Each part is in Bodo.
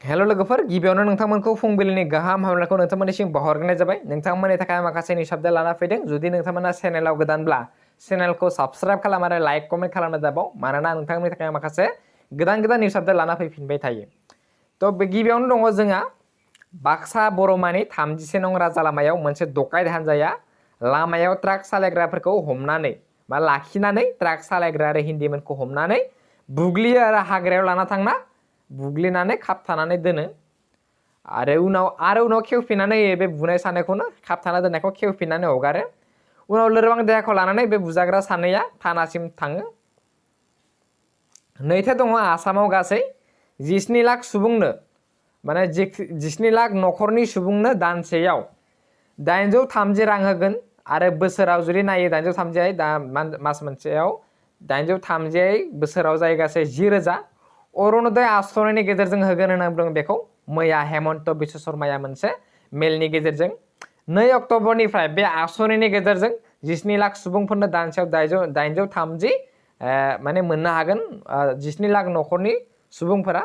हेल' लोगोफोर गिबियावनो नोंथांमोनखौ फुंबिलिनि गाहाम हामलायनायखौ नोंथांमोननिसिम बावहरग्रोनाय जाबाय। नोंथांमोननि थाखाय माखासे निउस लाना फैदों। जुदि नोंथांमोना चेनेलाव गोदानब्ला चेनेलखौ साबस्क्राइब खालाम आरो लाइक कमेन्ट खालामनो दाबाव, मानोना नोंथांमोननि थाखाय माखासे गोदान निउस लाना फैफिनबाय थायो। थ' गिबियावनो दङ जोंहा बाक्सा बर'मानि 30 नं राजा लामायाव मोनसे डकायत हानजाया लामायाव ट्राक सालायग्राफोरखौ हमनानै बा लाखिनानै ट्राक सालायग्रा आरो हिन्दीमोनखौ हमनानै बुग्लियो आरो हाग्रायाव लाना थांना बुग्लिनानै खाबथानानै दोनो आरो उनाव खेवफिननानै बे बुनाय सानायखौनो खाबथाना दोननायखौ खेवफिननानै हगारो। उनाव लोरबां देहाखौ लानानै बे बुजाग्रा सानैया थानासिम थाङो। नैथियाव दङ आसामाव गासै 17 लाख सुबुंनो माने 17 लाख न'खरनि सुबुंनो दानसेयाव 830 रां होगोन आरो बोसोराव जुदि नायो 830 दा मास मोनसेयाव 830 बोसोराव जायो गासै 10,000 अरुणोदय आश्रयनि गेजेरजों होगोन होनना बुंदों। बेखौ मैया हेमन्त बिश्व शर्माया मोनसे मेलनि गेजेरजों 2 अक्ट'बरनिफ्राय बे आश्रयनि गेजेरजों 17 लाख सुबुंफोरनो दानसेयाव 830 माने मोननो हागोन। 17 लाख न'खरनि सुबुंफोरा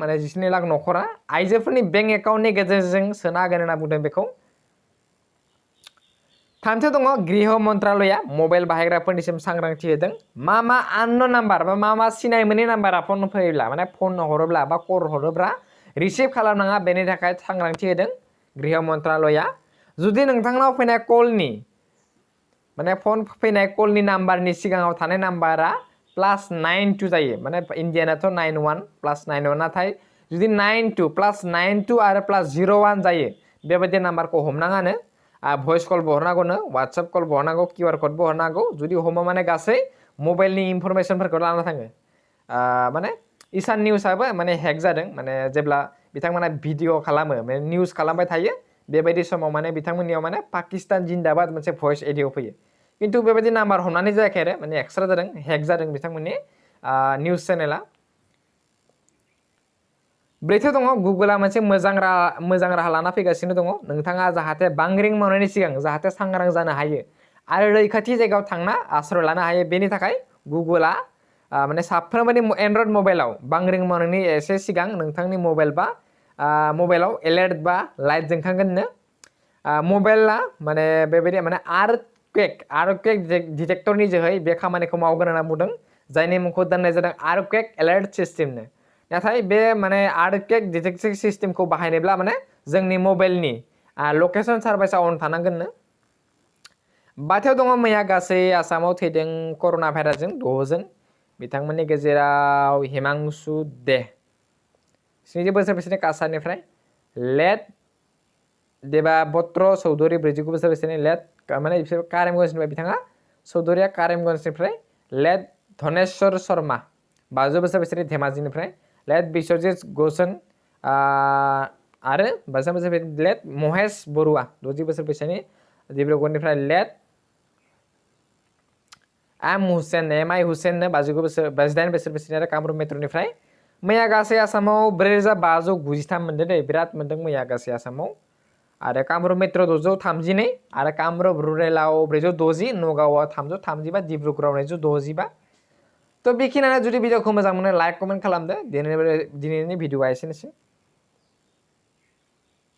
माने 17 लाख न'खरा आइजोफोरनि बेंक एकाउन्टनि गेजेरजों सोना होगोन होनना बुंदों। बेखौ थामथियाव दङ गृह मन्त्रालया मबाइल बाहायग्राफोरनिसिम सांग्रांथि होदों। मा आननोन नाम्बार बा मा सिनाय मोनै नाम्बारा फन फैयोब्ला माने फन हरोब्ला बा कल हरोब्ला रिसिभ खालामनाङा, बेनि थाखाय सांग्रांथि होदों गृह मन्त्रालया। जुदि नोंथांनाव फैनाय कलनि माने फन फैनाय कलनि नाम्बारनि सिगाङाव थानाय नाम्बारा +92 जायो, माने इन्डियानाथ' 91 +91, नाथाय जुदि 92 +92 आरो +01 जायो बेबायदि नाम्बारखौ हमनाङानो। भइस कलबो हरनांगौनो, वाट्सएप कलबो हरनांगौ, QR क'डबो हरनांगौ। जुदि हमो माने गासै मबाइलनि इनफरमेसनफोरखौ लाना थाङो। माने इसान निउसाबो माने हेक जादों, माने जेब्ला बिथांमोना भिडिअ खालामो माने निउस खालामबाय थायो बेबायदि समाव माने बिथांमोननियाव माने पाकिस्तान जिन्दाबाद मोनसे भइस एडिअ फैयो, किन्तु बेबायदि नाम्बार हमनानै जायाखै आरो माने एक्सट्रा जादों, हेक जादों बिथांमोननि निउस चेनेला। ब्रैथियाव दङ गुगोला मोनसे मोजां राहा लाना फैगासिनो दङ। नोंथाङा जाहाथे बांग्रिं मावनायनि सिगां जाहाथे सांग्रां जानो हायो आरो रैखाथि जायगायाव थांना आश्रय लानो हायो, बेनि थाखाय गुगोला माने साफ्रोमबोनि एन्ड्रइड मबाइलाव बांग्रिं मावनायनि एसे सिगां नोंथांनि मबाइलाव एलार्ट बा लाइट जोंखांगोननो। मबाइला माने बेबायदि माने आर्थक्वेक डिटेक्टरनि जोहै बे खामानिखौ मावगोन होनना बुंदों, जायनि मुंखौ दोननाय जादों आर्थक्वेक एलार्ट सिस्टेमनो। नाथाय बे माने आर्थक्वेक डिटेक्शन सिस्टेमखौ बाहायनोब्ला माने जोंनि मबाइलनि लकेसन सार्भिसा अन थानांगोननो। बाथियाव दङ मैया गासै आसामाव थैदों कर'ना भाइरासजों 6 जन। बिथांमोननि गेजेराव हिमांशु दे 70 बोसोर बैसोनि काछारनिफ्राय, लेट देबाबत्र चौधुरी 49 बोसोर बैसोनि, लेट माने बिसोर कारेमगंजनिफ्राय, बिथाङा चौधुरीया कारेमगंजनिफ्राय, लेट धनेश्वर शर्मा 50 बोसोर बैसोनि धेमाजिनिफ्राय, लेट बिश्वजित गौसन आरो 52 बोसोर बैसोनि, लेट महेश बरुवा 60 बोसोर बैसोनि डिब्रुगड़निफ्राय, लेट एम आइ हुसेननो 59 बोसोर बैसोनि आरो कामरुप मेट्र'निफ्राय। मैया गासै आसामाव 4,593 मोनदों दै, बिराद मोनदों मैया गासै आसामाव। आरो कामरुप मेट्र' 632 आरो कामरुप रुरेलाव 460, नगावआव 335, डिब्रुगड़आव 465। थ' बेखिनियानो। जुदि भिडिअखौ मोजां मोनो लाइक कमेन्ट खालामदो। दिनैनि भिडिअआ एसेनोसै।